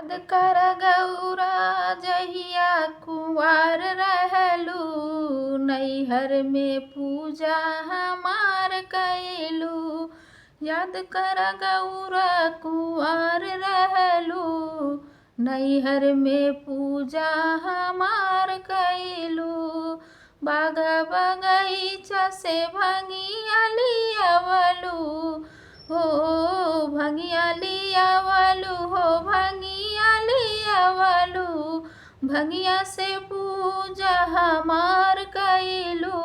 याद कर गौरा जहिया कुंवार रहलू, नैहर में पूजा हमार कैलू। याद कर गौरा कुंवार रहलू, नैहर में पूजा हमार कैलू। बाग बगीचा से भंगिया लियावलू हो, भंगिया लियावलू हो, भंगिया लियावलू। भंगिया से पूजा हमार कैलू,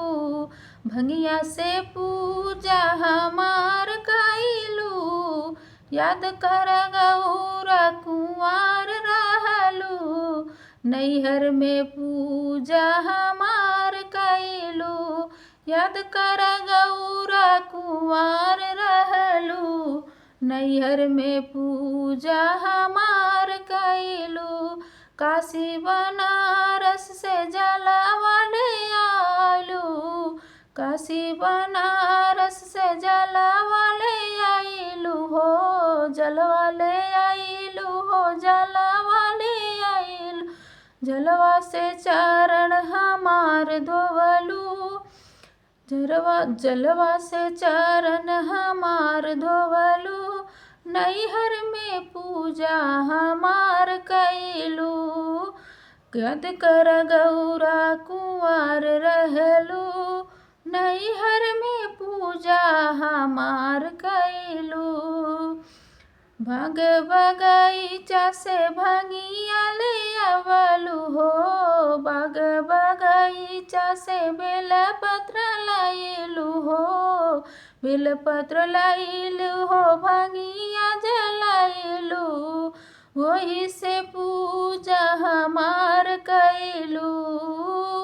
भंगिया से पूजा हमार कैलू। याद कर गौरा कुंवार रहलू, नैहर में पूजा हमार कैलू। याद कर गौरा कुंवार रहलू, नैहर में पूजा हमार कैलू। काशी बनारस से जलवा ले आलू, काशी बनारस से जलवा ले आइलू हो, जलवा ले आइलू हो, जलवा ले आइलू। जलवा से चरण हमार धोवलू, जलवा जलवा से चरण हमार धोवलू। नैहर में पूजा हमार कैलू। याद कर गौरा कुंवार रहलू, नैहर में पूजा हमार कैलू। भाग बगीचा से भंगिया ले अवलू हो, बाग बगीचा से बेलपत्र लाइलू हो, बेलपत्र लाइलू हो, भंगिया जलाइलू। वही से पूजा हमार कैलू,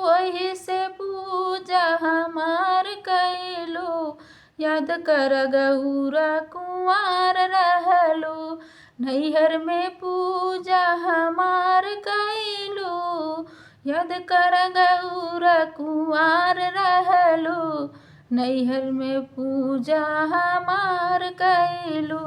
वही से पूजा हमार कैलू। याद कर गौरा कुंवार रहलू, नैहर में पूजा हमार कैलू। याद कर गौरा कुंवार रहलू, नैहर में पूजा हमार कैलू।